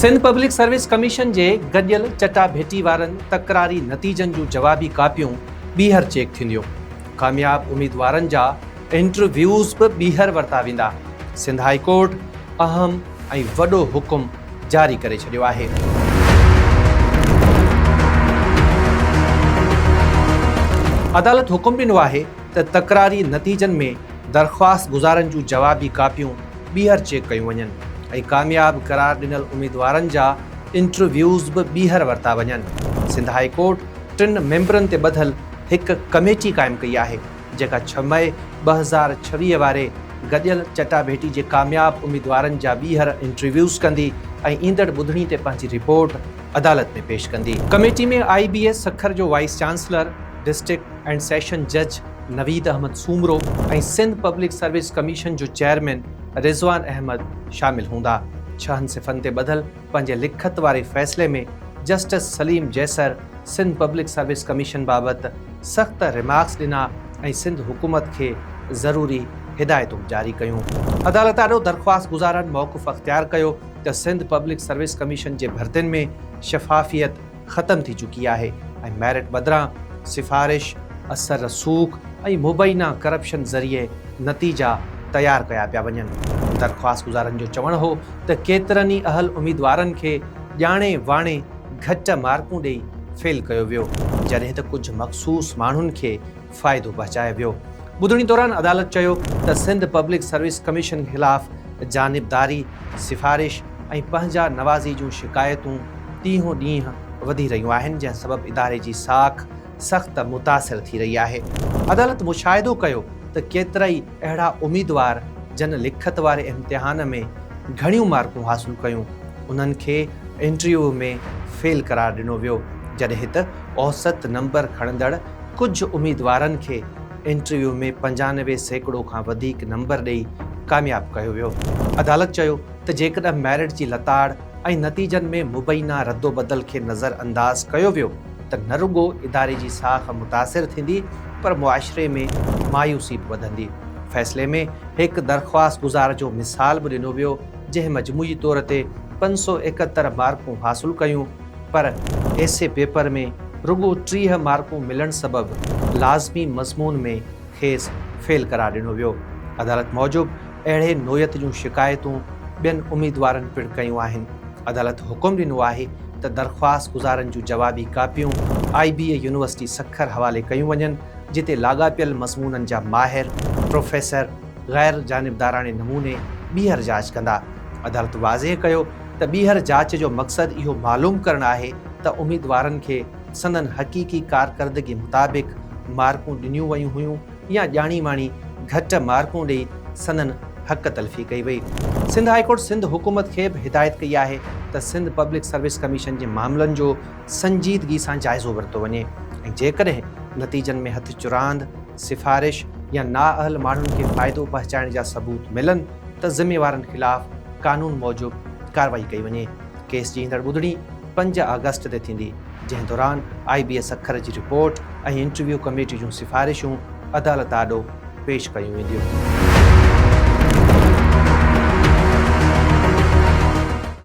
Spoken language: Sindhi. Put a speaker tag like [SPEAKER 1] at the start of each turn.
[SPEAKER 1] سنڌ پبلڪ سروس ڪميشن جي گڏيل چٽاڀيٽي وارن تڪراري نتيجن جون جوابي ڪاپيون ٻيهر چيڪ ٿينديون، ڪامياب اميدوارن جا انٽرويوز به ٻيهر ورتا ويندا، سنڌ هائي ڪورٽ اهم ۽ وڏو حڪم جاري ڪري ڇڏيو آهي. عدالت حڪم ڏنو آهي ته تڪراري نتيجن ۾ درخواست گذارن جون جوابي ڪاپيون ٻيهر چيڪ ڪيون وڃن ۽ ڪامياب قرار ڏنل اميدوارن جا انٽرويوز به ٻيهر ورتا وڃن. سنڌ هائي ڪورٽ ٽن ميمبرن تي ٻڌل هڪ ڪميٽي قائم ڪئي آهي. جيڪا ڇهه مئي 2026 واري گڏيل چٽاڀيٽي جي ڪامياب اميدوارن جا ٻيهر انٽرويوز ڪندي ۽ ايندڙ ٻڌڻي تي پنهنجي رپورٽ عدالت ۾ پيش ڪندي. ڪميٽي ۾ I B اي سکر جو vice chancellor, district and session جج Naveed Ahmed Soomro ۽ Sindh public service commission جو چيئرمين رضوان احمد شامل هوندا. ڇهن صفحن تي ٻڌل پنهنجي لکت واري فيصلي ۾ justice Saleem Jessar Sindh public service commission بابت سخت ريمارڪس ڏنا ۽ سنڌ حڪومت کي ضروري هدايتون به جاري ڪيون. عدالت آڏو درخواست گذارن موقف اختيار ڪيو ته سنڌ پبلڪ سروس ڪميشن جي ڀرتين ۾ شفافيت ختم ٿي چڪي آهي ۽ ميرٽ بدران سفارش، اثر رسوخ ۽ مبينا ڪرپشن ذريعي نتيجا تيار ڪيا پيا وڃن. درخواست گذارن جو چوڻ هو ته ڪيترن ئي اهل اميدوارن کي ڄاڻي واڻي گهٽ مارڪون ڏئي فيل ڪيو ويو، جڏهن ته ڪجهه مخصوص ماڻهن کي فائدو پهچايو ويو. ٻڌڻي دوران عدالت چيو ته سنڌ پبلڪ سروس ڪميشن خلاف جانبداري، سفارش ۽ پنهنجا نوازي جون شڪايتون ڏينهون ڏينهن وڌي رهيون آهن، جنهن سبب اداري جي ساک سخت متاثر ٿي رهي آهي. عدالت مشاهدو ڪيو ته ڪيترائي اهڙا اميدوار جن لکت واري امتحان ۾ گهڻيون مارڪون حاصل ڪيون، انهن کي انٽرويو ۾ فيل قرار ڏنو ويو، جڏهن ته اوسط نمبر کڻندڙ ڪجهه اميدوارن کي انٽرويو ۾ 95% کان وڌيڪ نمبر ڏئي ڪامياب ڪيو ويو. عدالت چيو ته جيڪڏهن ميرٽ جي لتاڙ ۽ نتيجن ۾ مبينا ردوبدل کي نظر انداز ڪيو ويو ته نه رڳو اداري جي ساک متاثر ٿيندي پر معاشري ۾ مايوسي به وڌندي. فيصلي ۾ هڪ درخواست گذار جو مثال به ڏنو ويو جنهن مجموعي طور تي 571 مارڪون حاصل ڪيون پر ايسي پيپر ۾ رڳو 30 مارڪون ملڻ سبب لازمي مضمون ۾ کيس فيل قرار ڏنو ويو. عدالت موجب اهڙي نوعيت جون شڪايتون ٻين اميدوارن پڻ ڪيون آهن. عدالت حڪم ڏنو آهي ته درخواست گذارن جون جوابي ڪاپيون I B A university Sukkur حوالي ڪيون وڃن جتي لاڳاپيل مضمونن جا ماهر پروفيسر غير جانبداراڻي نموني ٻيهر جاچ ڪندا. عدالت واضح ڪيو ته ٻيهر جاچ جو مقصد اهو معلوم ڪرڻ آهي ته اميدوارن کي سندن حقيقي ڪارڪردگي مطابق مارڪون ڏنيون ويون هيون يا ڄاڻي واڻي گهٽ مارڪون ڏئي سندن حق تلفي ڪئي وئي. سنڌ هائي ڪورٽ سنڌ حڪومت کي به هدايت ڪئي آهي ته سنڌ پبلڪ سروس ڪميشن جي معاملن جو سنجيدگي سان جائزو ورتو وڃي ۽ جيڪڏهن نتيجن ۾ هٿ چراند، سفارش يا نااهل ماڻهن کي فائدو پهچائڻ جا ثبوت ملن ته ذميوارن خلاف قانون موجب ڪارروائي ڪئي وڃي. ڪيس جي ايندڙ ٻڌڻي 5 آگسٽ تي ٿيندي، جنهن دوران آء بي اي سکر جي رپورٽ ۽ انٽرويو ڪميٽي جون سفارشون عدالت آڏو پيش ڪيون وينديون.